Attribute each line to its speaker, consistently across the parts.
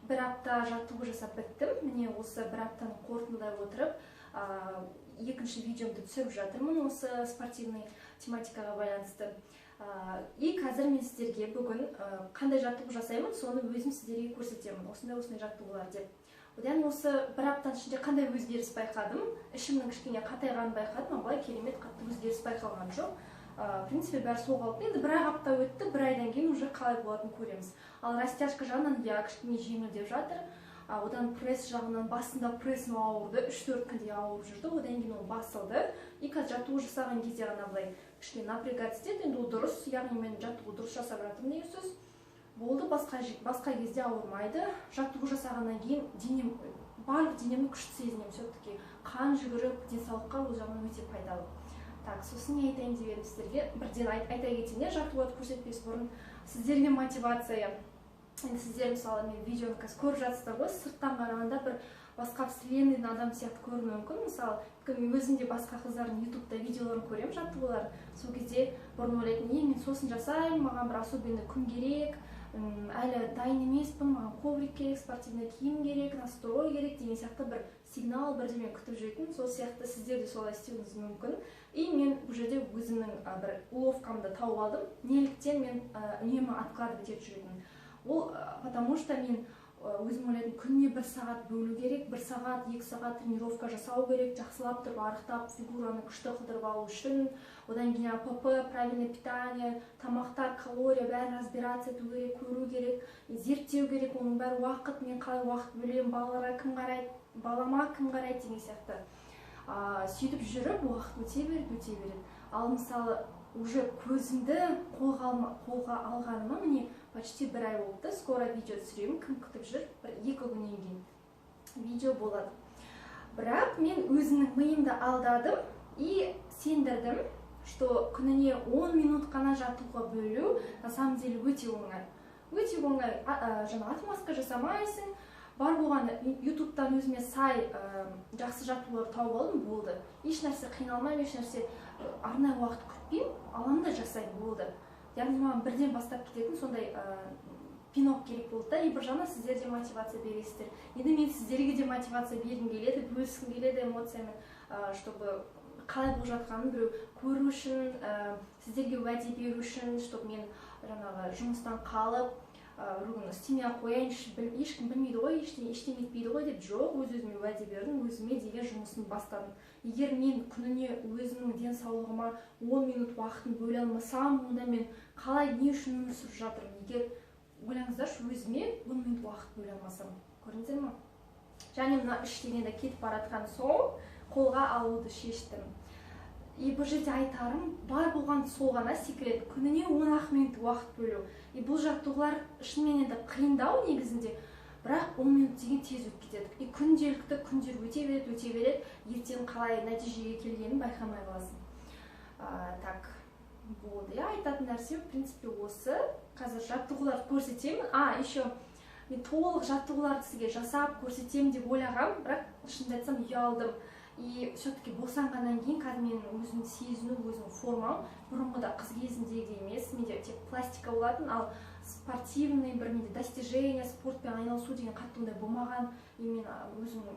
Speaker 1: Бір апта жаттығу жасап біттім. Міне, осы бір аптаны қорытындылай отырып, екінші видеомды түсіріп жатырмын осы спортивный тематикаға байланысты. И қазір мен сіздерге бүгін қандай жаттығу жасаймын, соны өзім сіздерге көрсетемін, осындай осындай жаттығулар деп. Одан осы бір аптаның ішінде қандай өзгеріс байқадым? Ішімнің кішкене қатайғанын байқадым, ал былай керемет қатты өзгеріс байқалған жоқ. В принципе, бәрі сол қалыпты. Енді бір ақ апта өтті, бір айдан кейін уже қалай болатынын көреміз. Ал растяжка жағынан, иә, кішкене жеңілдеп жатыр. Одан пресс жағынан, басында прессім ауырды, 3-4 күндей ауырып жүрді, одан кейін ол басылды. И қазір жаттығу жасаған кезде ғана былай кішкене напрягаться етеді. Енді ол дұрыс, яғни мен жаттығу дұрыс жасап жатырмын деген сөз. Болды, басқа кезде ауырмайды. Жаттығу жасағаннан кейін денем, барлық денемді күшті сезінемін. Все таки қан жүгіріп, денсаулыққа ол жағынан өте пайдалы. Так, сосын не айтайын деп едім сіздерге? Бірден айта кетейін, иә, жаттығуларды көрсетпес бұрын сіздерге мотивация. Енді сіздер, мысалы, мен видеоны қазір көріп жатсыздар ғой, сырттан қарағанда бір басқа вселенный адам сияқты көрінуі мүмкін. Мысалы, өйткені мен өзім де басқа қыздардың Ютубта видеоларын көремін, жаттығуларын. Сол кезде бұрын ойлайтынмын: е, мен сосын жасаймын, маған бір особенный күн керек, әлі дайын емеспін, маған коврик керек, спортивный киім керек, настрой керек деген сияқты бір сигнал, бірдеме күтіп жүретін. Сол сияқты сіздер де солай істеуіңіз мүмкін. И мен бұл жерде өзімнің бір уловкамды тауып алдым, неліктен мен үнемі откладывать етіп жүретінмін. Ол потому что мен өзім ойлайтынмын: күніне бір сағат бөлу керек, бір сағат, 2 сағат тренировка жасау керек, жақсылап тұрып арықтап, фигураны күшті қылдырып алу үшін. Одан кейін ПП, правильное питание, тамақтар, калория, бәрін разбираться ету керек, көру керек, зерттеу керек. Оның бәрі уақыт. Мен қалай уақыт бөлемін, балаларға кім қарайды, балама кім қарайды деген сияқты. Сөйтіп жүріп уақыт өте береді, өте береді. Ал мысалы, уже көзімді қолға алғаныма, міне, почти бір ай болыпты. Скоро видео түсіремін, кім күтіп жүр, бір 2 күннен кейін видео болады. Бірақ мен өзімнің миымды алдадым и сендірдім, что күніне 10 минут қана жаттығуға бөлу на самом деле өте оңай, өте оңай. Жаңағы отмазка жасамайсың, бар болғаны Ютубтан өзіме сай жақсы жаттығулар тауып алдым, болды. Еш нәрсе қиналмаймын, еш нәрсе арнайы уақыт күтпеймін, аламын да жасаймын, болды. Яғни маған бірден бастап кететін сондай пинок керек болды да. И бір жағынан сіздер де мотивация бересіздер. Енді мен сіздерге де мотивация бергім келеді, бөліскім келеді эмоциямен, чтобы қалай болып жатқанын біреу көру үшін, сіздерге уәде беру үшін, чтобы мен жаңағы жұмыстан қалып, бір күні істемей ақ қояйыншы, ешкім білмейді ғой, ештеңе етпейді ғой деп. Жоқ, өз өзіме уәде бердім, өзіме деген жұмысын бастадым. Егер мен күніне өзімнің денсаулығыма 10 минут уақытын бөле алмасам, онда мен қалай, не үшін өмір сүріп жатырмын? Егер ойлаңыздаршы, өзіме 10 минут уақыт бөле алмасам, көрдіңіздер ма? Және мына іш дегенде кетіп бара жатқан соң қолға алуды шештім. И бұл жерде айтарым бар болған сол ғана секрет: күніне 10 ақ минут уақыт бөлу. И бұл жаттығулар шынымен енді қиындау негізінде, бірақ 10 минут деген тез өтіп кетеді. И күнделікті күндер өте береді, өте береді, ертең қалай нәтижеге келгенін байқамай қаласың. Так, болды, иә, айтатын нәрсем, в принципе, осы. Қазір жаттығуларды көрсетемін. А еще мен толық жаттығуларды сізге жасап көрсетемін деп ойлағанмын, бірақ шынымды айтсам, ұялдым. И все таки босанғаннан кейін қазір менің өзімді сезіну, өзімнің формам бұрынғыда қыз кезіндегідей емес. Менде тек пластика болатын, ал спортивный бір менде достижение, спортпен айналысу деген қатты ондай болмаған. И мен өзім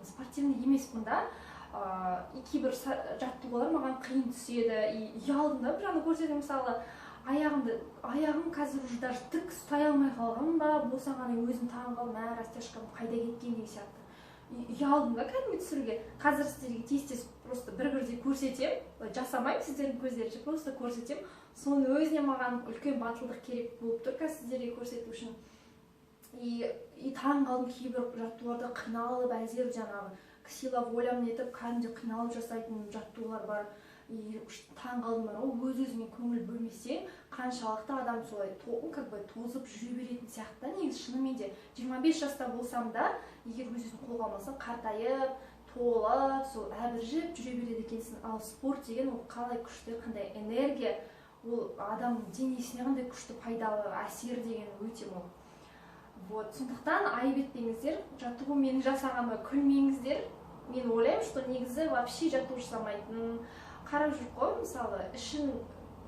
Speaker 1: спортивный емеспін да. И кейбір жаттығулар маған қиын түседі, и ұялдым да бір жағынан көрсетемін. Мысалы, аяғымды, аяғым қазір уже даже тік ұстай алмай қалған ба босанғаннан кейін, өзім таң қалдым, мә, растяжкам қайда кеткен деген сияқты. И ұялдым да кәдімгі түсіруге. Қазір сіздерге тез тез просто бір бірдей көрсетемін, былай жасамаймын сіздердің көздерінше, просто көрсетемін. Соның өзіне маған үлкен батылдық керек болып тұр қазір сіздерге көрсету үшін. И таң қалдым, кейбір жаттығуларда қиналып әзер, жаңағы сила волям нетіп, кәдімгідей қиналып жасайтын жаттығулар бар. И таң қалдым бар ғой, өз өзіңе көңіл бөлмесең, қаншалықты адам солай как бы тозып жүре беретін сияқты да. Негізі, шынымен де 25 жаста болсам да, егер өз өзін қолға алмасаң, қартайып, толып, сол әбіржіп жүре береді екенсің. Ал спорт деген ол қалай күшті, қандай энергия, ол адамның денесіне қандай күшті пайдалы әсер деген өте мол. Вот сондықтан айып етпеңіздер, жаттығу менің жасағаныма күлмеңіздер. Мен ойлаймын, что негізі вообще жаттығу жасамайтын қарап жүрік қой. Мысалы, ішін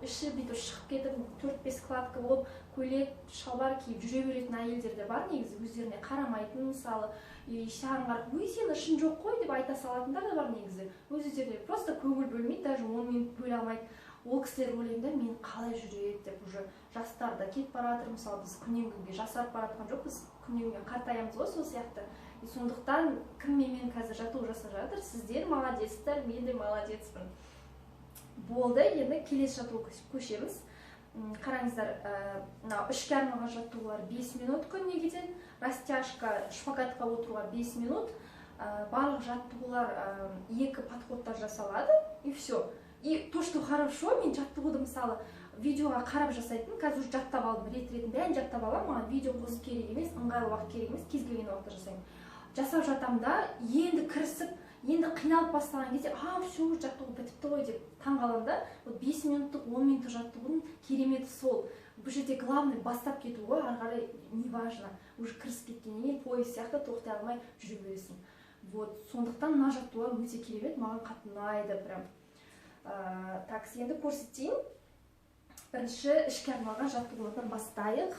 Speaker 1: Іші бүйтіп шығып кетіп, 4-5 складка болып, көйлек, шалбар киіп жүре беретін әйелдер де бар негізі, өздеріне қарамайтын мысалы. И саған қарап, өй, сенің ішің жоқ қой деп айта салатындар да бар негізі. Өз өздеріне просто көңіл бөлмейді, даже 10 минут бөле алмайды. Ол кісілер ойлаймын да, мен қалай жүреді деп, уже жастар да кетіп бара жатыр, мысалы біз күннен күнге жасарып бара жатқан жоқпыз, күннен күнге қартаямыз ғой сол сияқты. И сондықтан кім менімен қазір жаттығу жасап жатыр, сіздер молодецтер, мен де молодецпін. Болды, енді келесі жаттығуға көшеміз. Қараңыздар, мынау ішке арналған жаттығулар 5 минут күніне кетеді, растяжка, шпагатқа отыруға 5 минут, барлық жаттығулар 2 подходта жасалады, и все. И то, что хорошо, мен жаттығуды мысалы видеоға қарап жасайтын, қазір уже жаттап алдым, рет-ретін бәрін жаттап аламын, маған видео қосып керек емес, ыңғайлы уақыт керек емес, кез келген уақытта жасаймын. Жасап жатамын да, енді кірісіп, енді қиналып бастаған кезде, а, все, жаттығу бітіпті ғой деп таңғаламын да. Вот 5 минуттық, 10 минуттық жаттығудың кереметі сол. Бұл жерде главный бастап кету ғой, ары қарай неважно. Уже кірісіп кеткеннен кейін поезд сияқты тоқтай алмай жүре бересің. Вот, сондықтан мына жаттығулар өте керемет, маған қатты ұнайды прям. Так, енді көрсетейін. Бірінші ішке арналған жаттығулардан бастайық.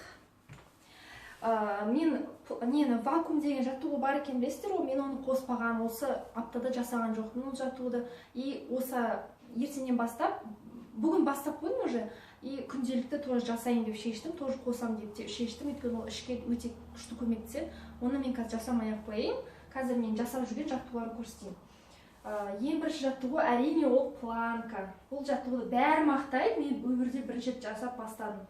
Speaker 1: Мен нені вакуум деген жаттығу бар екен, білесіздер ғой, мен оны қоспағанмын, осы аптада жасаған жоқпын ол жаттығуды. И осы ертеңнен бастап, бүгін бастап қойдым уже, и күнделікті тоже жасайын деп шештім, тоже қосамын деп те шештім, өйткені ол ішке өте күшті көмектеседі. Оны мен қазір жасамай ақ қояйын, қазір мен жасап жүрген жаттығуларды көрсетейін. Ең бірінші жаттығу әрине ол планка. Бұл жаттығуды бәрі мақтайды, мен өмірде бірінші рет жасап бастадым.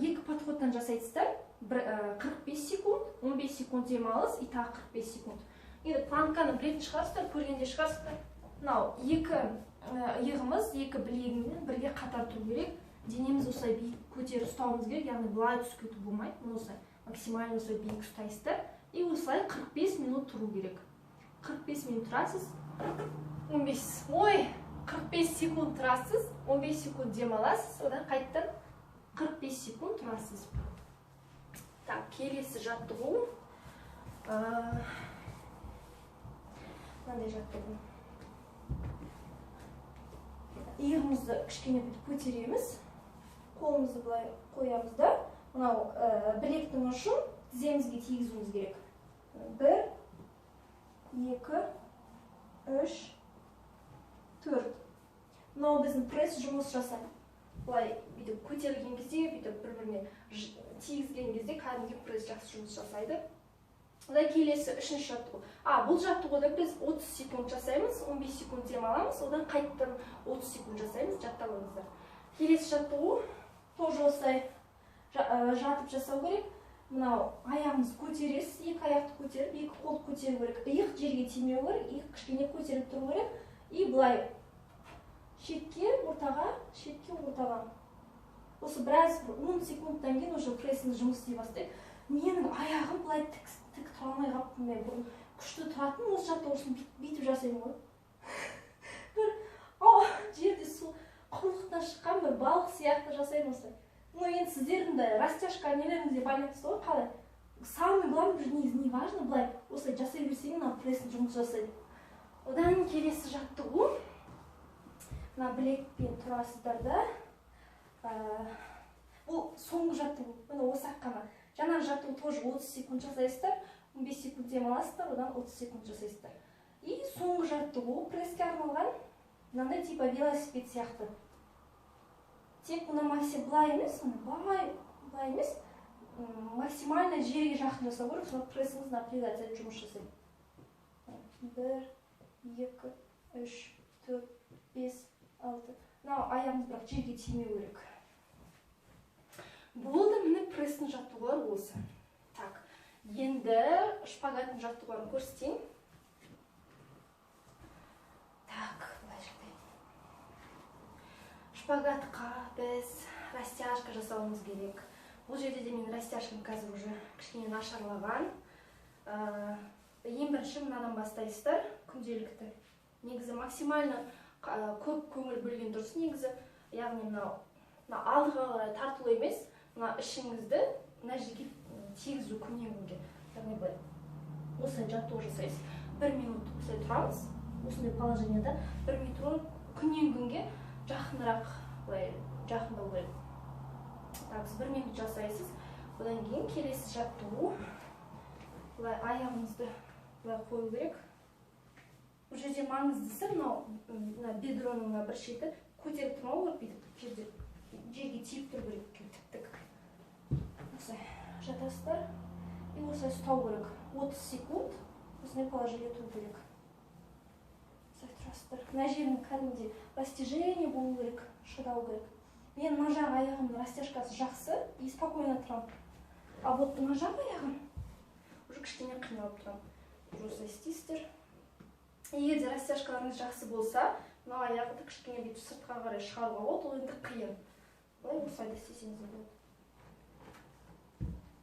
Speaker 1: Екі подходтан жасайсыздар, бір, 45 секунд, 15 секунд демалыс и тағы 45 секунд. Енді планканы білетін шығарсыздар, көрген де шығарсыздар. Мынау екі иығымыз, екі білегімізбен бірге қатар тұру керек. Денеміз осылай биік көтеріп ұстауымыз керек, яғни былай түсіп кету болмайды. Мұны осылай максимально осылай биік ұстайсыздар. И осылай 45 минут тұру керек. 45 минут тұрасыз, 15, ой, 45 секунд тұрасыз, 15 секунд демаласыз, одан қайтадан 45 секунд тұрасыз. Так, келесі жаттығу. Мынандай жаттығу. Иығымызды кішкене бүйтіп көтереміз. Қолымызды былай қоямыз да, мынау білектің ұшын тіземізге тигізуіміз керек. 1, 2, 3, 4. Мынау біздің пресс жұмыс жасайды. Былай бүйтіп көтерілген кезде, бүйтіп бір-біріне тигізген кезде кәдімгі пресс жақсы жұмыс жасайды. Одан келесі үшінші жаттығу. Бұл жаттығуды біз 30 секунд жасаймыз, 15 секунд демаламыз, одан қайтадан 30 секунд жасаймыз, жаттап алыңыздар. Келесі жаттығу тоже осылай жатып жасау керек. Мынау аяғымызды көтересіз, екі аяқты көтеріп, екі қолды көтеру керек. Иық жерге тимеу керек, иық кішкене көтеріліп тұру керек. И былай шетке, ортаға, шетке, ортаға. Осы біраз бір 10 секундтан кейін уже прессіңіз жұмыс істей бастайды. Менің аяғым былай тік тұра алмай қалыппын мен. Бұрын күшті тұратын, осы жаттығу бүйтіп жасаймын ғой. Бір, жерде су құрлықтан шыққан бір балық сияқты жасаймын осылай. Енді сіздердің де растяжка нелеріңізге байланысты ғой қалай. Самый главный, уже негізі не важно, былай осылай жасай берсең, мына прессің жұмыс жасайды. Одан келесі жаттығу. Мына білекпен тұрасыздар да. Бұл соңғы жаттығу, міне осы ақ қана. Жаңағы жаттығу тоже 30 секунд жасайсыздар, 15 секунд демаласыздар, одан 30 секунд жасайсыздар. И соңғы жаттығу пресске арналған, мынандай типа велосипед сияқты. Тек мына былай емес, мына былай емес, максимально жерге жақын жасау керек, сол прессіңіз напрягаться жұмыс жасайды. 1, 2, 3, 4, 5, 6. Мынау аяғымыз бірақ жерге тимеу керек. Болды, міне пресстің жаттығулары осы. Так, енді шпагаттың жаттығуларын көрсетейін. Так, былай жатайын. Шпагатқа біз растяжка жасауымыз керек. Бұл жерде де менің растяжкам қазір уже кішкене нашарлаған. Ең бірінші мынадан бастайсыздар, күнделікті. Негізі максимально көп көңіл бөлген дұрыс негізі. Яғни мынау алдыға қарай тартылу емес, мына ішіңізді мына жерге тигізу күннен күнге. Яғни былай осылай жаттығу жасайсыз. 1 минут осылай тұрамыз, осындай положениеда 1 минут тұрып, күннен күнге жақынырақ Былай жақындау керек. Так, 1 минут жасайсыз. Одан кейін келесі жаттығу. Былай аяғыңызды былай қою керек. Бұл жерде маңыздысы мынау, мына бедроның мына бір шеті көтеріп тұрмау керек, бүйтіп жерде жерге тиіп тұру керек, тік-тік. Осылай жатасыздар. И осылай ұстау керек. 30 секунд осындай положение тұру керек. Осылай тұрасыздар. Мына жердің кәдімгідей растяжение болу керек, шыдау керек. Мен мына жақ аяғымның растяжкасы жақсы и спокойно тұрамын. А вот мына жақ аяғым уже кішкене қиналып тұрамын. Уже осылай істейсіздер. Егер де растяжкаларыңыз жақсы болса, мына аяқты кішкене бүйтіп сыртқа қарай шығаруға болады, ол енді қиын. Былай осылай да істесеңіз де болады.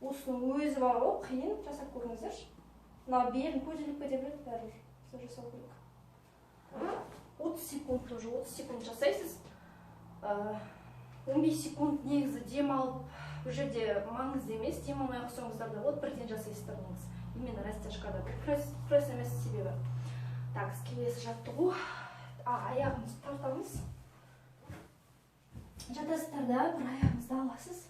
Speaker 1: Осының өзі бар ғой, қиын, жасап көріңіздерші. Мына белім көтеріліп кете береді, бәрібір осылай жасау керек. 30 секунд тоже, 30 секунд жасайсыз. 15 секунд негізі демалып, бұл жерде маңызды емес, демалмай қалсаңыздар да болады, бірден жасайсыздар негізі. Именно растяжкада. Пресс емес себебі. Так, келесі жаттығу. Аяғымызды тартамыз. Жатасыздар да, бір аяғыңызды аласыз.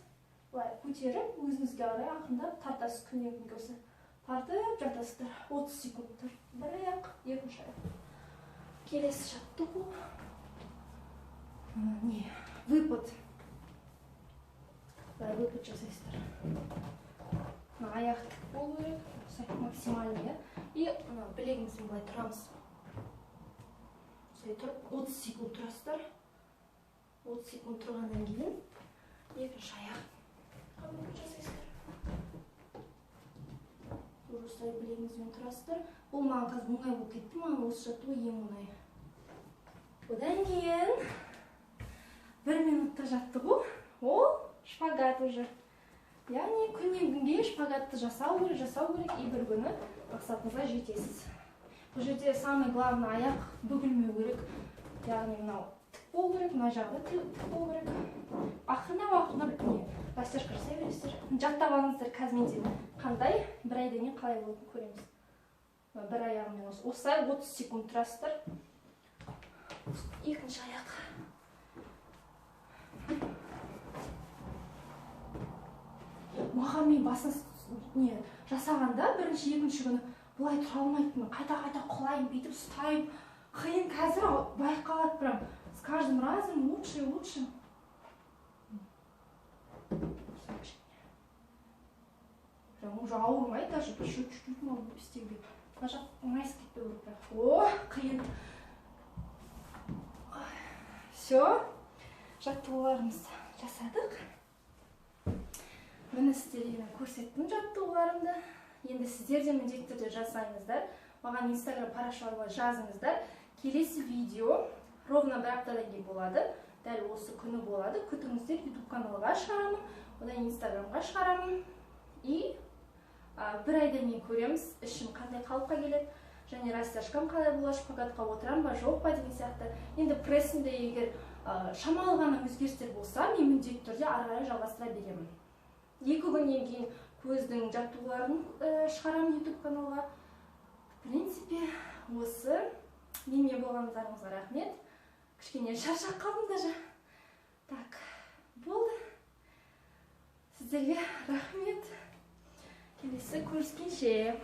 Speaker 1: Былай көтеріп, өзіңізге қарай ақырындап тартасыз, күннен күнге осы. Тартып жатасыздар. 30 секунд. Бір аяқ, екінші аяқ. Келесі жаттығу. Не, выпад. Былай выпад жасайсыздар. Мына аяқ тік болу керек, осылай максимально, иә. И мына білегімізбен былай тұрамыз. Осылай тұрып, 30 секунд тұрасыздар. 30 секунд тұрғаннан кейін екінші аяқ выпад жасайсыздар. Осылай білегіңізбен тұрасыздар. Бұл маған қазір оңай болып кетті, маған осы жаттығу ең оңай. Одан кейін 1 минуттық жаттығу, ол шпагат уже. Яғни күннен күнге шпагатты жасау керек, жасау керек, и бір күні мақсатыңызға жетесіз. Бұл жерде самый главный аяқ бүгілмеу керек. Яғни мынау тік болу керек, мына жағы тік болу керек. Ақырындап, ақырындап не, растяжка жасай бересіздер. Жаттап алыңыздар, қазір менде қандай, бір айдан кейін қалай болатынын көреміз. Мына бір аяғыммен осылай 30 секунд тұрасыздар. Екінші аяқ. Маған мен басын не жасағанда бірінші, екінші күні былай тұра алмайтынмын. Қайта-қайта құлаймын, бүйтіп ұстаймын. Қиын, қазір байқалады прям. С каждым разом лучше и лучше. Прям уже ауырмайды даже, еще чуть-чуть могу істеуге. Мына жақ майысып кетпеу керек бірақ. О, қиын. Все, жаттығуларымызды жасадық. Міне сіздерге мен көрсеттім жаттығуларымды. Енді сіздер де міндетті түрде жасаңыздар. Маған Инстаграм парақшаларыма жазыңыздар. Келесі видео ровно бір аптадан кейін болады. Дәл осы күні болады. Күтіңіздер, YouTube каналға шығарамын, одан Инстаграмға шығарамын. И бір айдан кейін көреміз, ішім қандай қалыпқа келеді, және растяжкам қалай болады, шпагатқа отырам ба, жоқ па деген сияқты. Енді прессімде егер шамалы ғана өзгерістер болса, мен міндетті түрде ары қарай жалғастыра беремін. 2 күннен кейін көздің жаттығуларын шығарамын YouTube каналға. В принципе, осы. Менімен болғандарыңызға рахмет. Кішкене шаршап қалдым даже. Так, болды. Сіздерге рахмет. Келесі көріскенше.